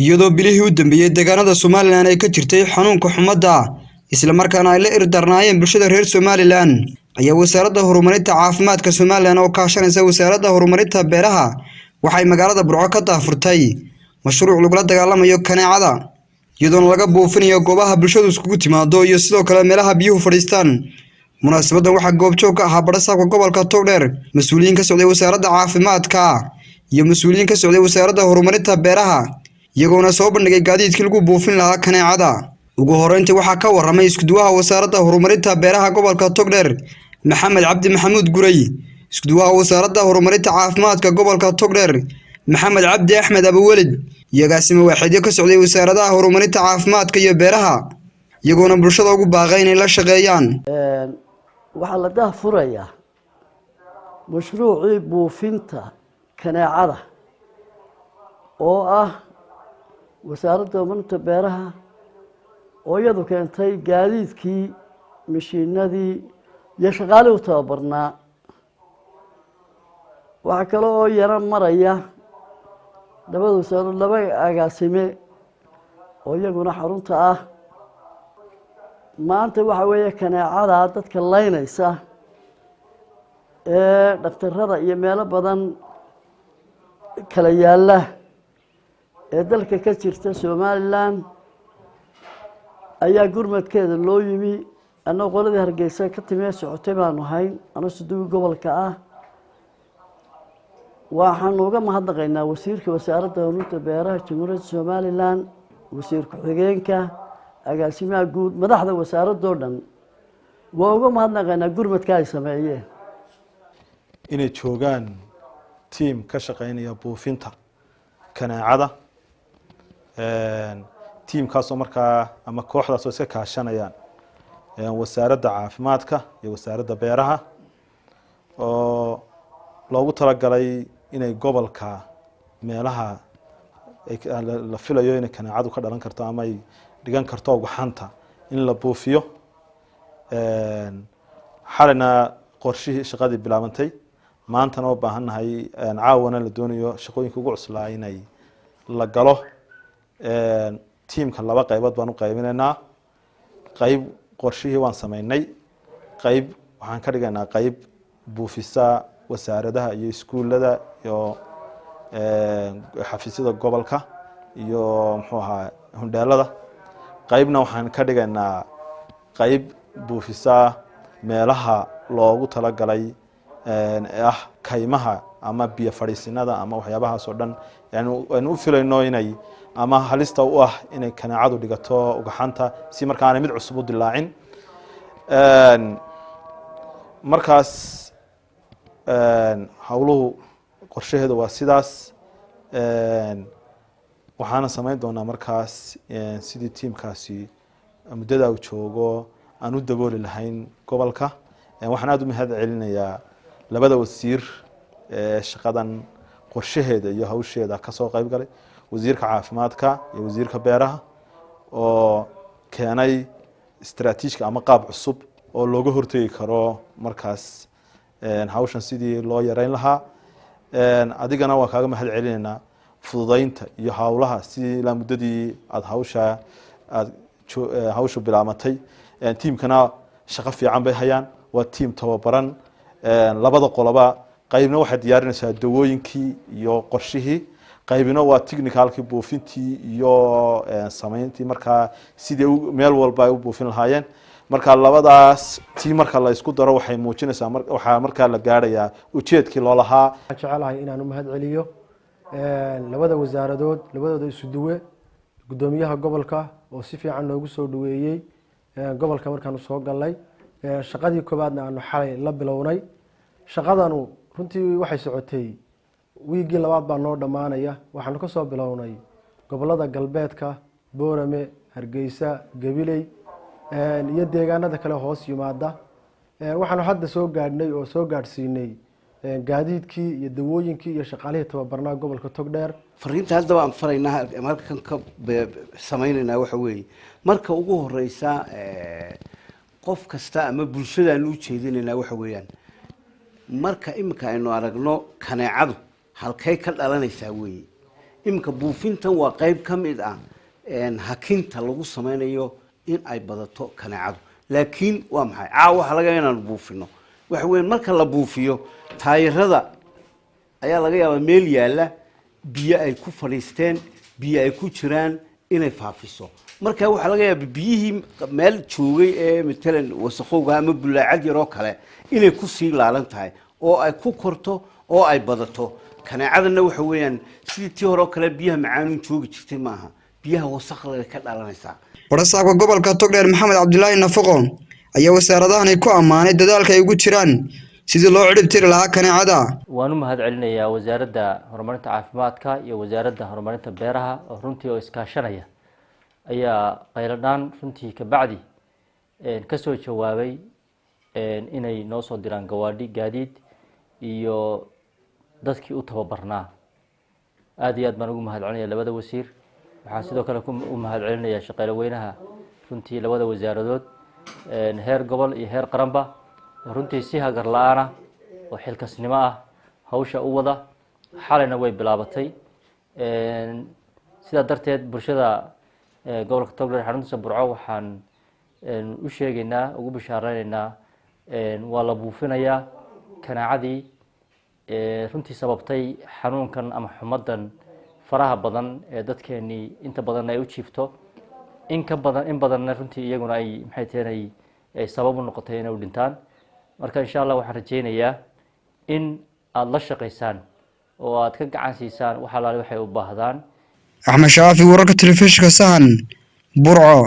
Iyadoo bilihii u dambeeyey deegaanada Somaliland ay ka jirtay xanuunka xumadda, isla markaana ay la ildarnaayeen bulshada reer Somaliland, ayaa Wasaaradda Horumarinta Caafimaadka Somaliland oo kaashanaysa Wasaaradda Horumarinta Beeraha waxay magaalada Burco ka daahfurtay mashruuc lagula dagaalamayo kaneecada, iyadoona laga buufinayo goobaha bulshadu iskugu timaado iyo sidoo kale meelaha biyuhu fadhiistaan. Munaasabaddan waxaa goobjoog ka ahaa badhasaabka gobolka Togdheer, mas-uuliyiin ka socday Wasaaradda Caafimaadka iyo mas-uuliyiin ka socday Wasaaradda Horumarinta Beeraha, iyagoona soo bandhigay gaadiidkii lagu buufin lahaa kaneecada. Ugu horeyntii waxaa ka warramay iskuduwaha Wasaaradda Horumarinta Beeraha gobolka Togdheer, Maxamed Cabdi Maxamuud Guray, iskuduwaha Wasaaradda Horumarinta Caafimaadka gobolka Togdheer, Maxamed Cabdi Axmed Abuwelid, iyo agaasime waaxeedyo ka socday wasaaradaha horumarinta caafimaadka iyo beeraha, iyagoona bulshada ugu baaqay inay la shaqeeyaan. Waxaa la daahfurayaa mashruucii buufinta kaneecada oo ah Wasaaradda Horumarinta Beeraha oo iyadu keentay gaadiidkii, mashiinadii iyo shaqaalihii u tababarnaa. Waxaa kale oo yaro maraya labada wasaarood laba agaasime oo iyaguna xarunta ah. Maanta waxa weeye kaneecada dadka laynaysa ee dhakhtarada iyo meelo badan kala yaalla ee dalka ka jirta Somaliland ayaa gurmadkeeda loo yimi. Annago qoladii Hargeysa ka timi ee socotay baanu hayn, ano sudugi gobolka ah. Waxaanu uga mahadnaqaynaa wasiirka Wasaaradda Horumarinta Beeraha Jamhuuriyadda Somaliland, wasiir ku-xigeenka, agaasimaha guud, madaxda wasaaradoo dhan. Waa uga mahadnaqaynaa gurmadka ay sameeyeen. Inay joogaan tiam ka shaqeynaya buufinta kaneecada, tiamkaasoo markaa ama kooxdaasoo iska kaashanayaan Wasaaradda Caafimaadka iyo Wasaaradda Beeraha, oo loogu talagalay inay gobolka meelaha la filayo inay kaneecadu ka dhalan karto ama ay dhigan karto ugxanta in la buufiyo. Xalina qorshihii shaqadii bilaabantay, maantana oo baahannahay, caawana la doonayo shaqooyinka ugu cuslaa inay la galo. Tiamka laba qaybood baan u qaybinaynaa. Qayb qorshihii waan sameynay, qayb waxaan ka dhigaynaa qayb buufisa wasaaradaha iyo iskuullada iyo xafiisyada gobolka iyo muxuu ahaa hundheelada. Qaybna waxaan ka dhigaynaa qayb buufisa meelaha loogu talagalay ee ah kaymaha ama biyo fadhiisinada ama waxyaabahaas oo dhan aynu u filayno inay ama halista u ah inay kaneecadu dhigato ugaxanta, si marka aanay mid cusub u dilaacin. Markaas howluhu qorshaheedu waa sidaas. Waxaana samayn doonaa markaas sidii tiamkaasi muddada uu joogo aan u dabooli lahayn gobolka. Waxaan aada u mahad celinayaa labada wasiir ee shaqadan qorshaheeda iyo hawsheeda kasoo qayb galay, wasiirka caafimaadka iyo wasiirka beeraha, oo keenay istraatiijka ama qaab cusub oo looga hortegi karo markaas hawshan sidii loo yareyn lahaa. Adigana waa kaaga mahad celinaynaa fududeynta iyo howlaha sidii ilaa muddadii aada hawsha aada hawshu bilaabatay. Tiamkana shaqo fiican bay hayaan, waa tiam tababaran. Labada qoloba qaybna waxay diyaarinaysaa dawooyinkii iyo qorshihii, qaybina waa technicalkii, buufintii iyo samayntii markaa sidii meel walba ay u buufin lahaayeen. Marka labadaas tii marka la isku daro waxay muujinaysaa, waxaa markaa la gaadhayaa ujeedkii loo lahaa. Waxaan jecelahay inaan u mahad celiyo labada wasaaradood, labadooda isu duwe, guddoomiyaha gobolka oo si fiican noogu soo dhaweeyey gobolka markaanu soo galnay. Shaqadii koowaadna aanu xalay la bilownay. Shaqadanu runtii waxay socotay wiiggii labaad baa noo dhammaanaya. Waxaanu ka soo bilownay gobolada galbeedka, Boorame, Hargeysa, Gabiley iyo deegaanada kale hoos yimaada. Waxaanu hadda soo gaadhnay oo soo gaadhsiinay gaadiidkii iyo dawooyinkii iyo shaqaalihii tababarnaa gobolka Togdheer. Fariinta haddaba aan faraynaa halkan ka samaynaynaa waxa weeye, marka ugu horeysa qof kasta ama bulshadaan u jeedinaynaa waxa weeyaan, marka iminka aynu aragno kaneecadu halkay ka dhalanaysaa weeye. Iminka buufintan waa qeyb ka mid ah hakinta lagu sameynayo in ay badato kaneecadu. Laakiin waa maxay caawa waxaa laga yaaba inaanu buufino? Waxa weya, marka la buufiyo, taayirada ayaa laga yaabaa meel yaalla biyo ay ku fadhiisteen, biyo ay ku jiraan, inay faafiso. Marka waxaa laga yaaba biyihii meel joogay ee matalan wasaqowga ama bulaacad yaroo kale inay kusii laalan tahay oo ay ku korto oo ay badato. Kaneecadana waxa weeyaan sidii tii hore oo kale biyaha macaanuun joogi jirtay maaha, biyaha wasaqda ka dhalanaysaa. Barasaabka gobolka Togdheer, Maxamed Cabdilaahi Nafaqo, ayaa wasaaradahani ku ammaanay dadaalka ay ugu jiraan sidii loo cirib tiri lahaa kaneecada. Waan u mahad celinayaa Wasaaradda Horumarinta Caafimaadka iyo Wasaaradda Horumarinta Beeraha oo runtii oo iskaashanaya ayaa qayladhaan runtii kabacdi kasoo jawaabay inay noo soo diraan gawaadhi, gaadiid iyo dadkii u tababarnaa. Aad iyo aad baan ugu mahad celinaya labada wasiir. Waxaan sidoo kale u mahad celinayaa shaqaale weynaha runtii labada wasaaradood, heer gobol iyo heer qaranba, runtii si hagar la-aan ah oo xilkasnimo ah hawsha u wada. Xalayna way bilaabatay. Sidaa darteed bulshada gobolka Togdheer, xaruntiisa Burco, waxaan u sheegaynaa, ugu bishaareynayna, waa la buufinayaa kanaacadii runtii sababtay xanuunkan ama xumadan faraha badan ee dadkeenii inta badan ay u jiifto, in ka badan in badanna runtii iyaguna ay, maxay tahay, ay sabab u noqotay inay u dhintaan. Marka insha Allah waxaan rajeynayaa in aada la shaqaysaan oo aad ka gacan siisaan wax alaale waxay u baahdaan. Axmed Shaafi, wararka telefishinka Sahan, Burco.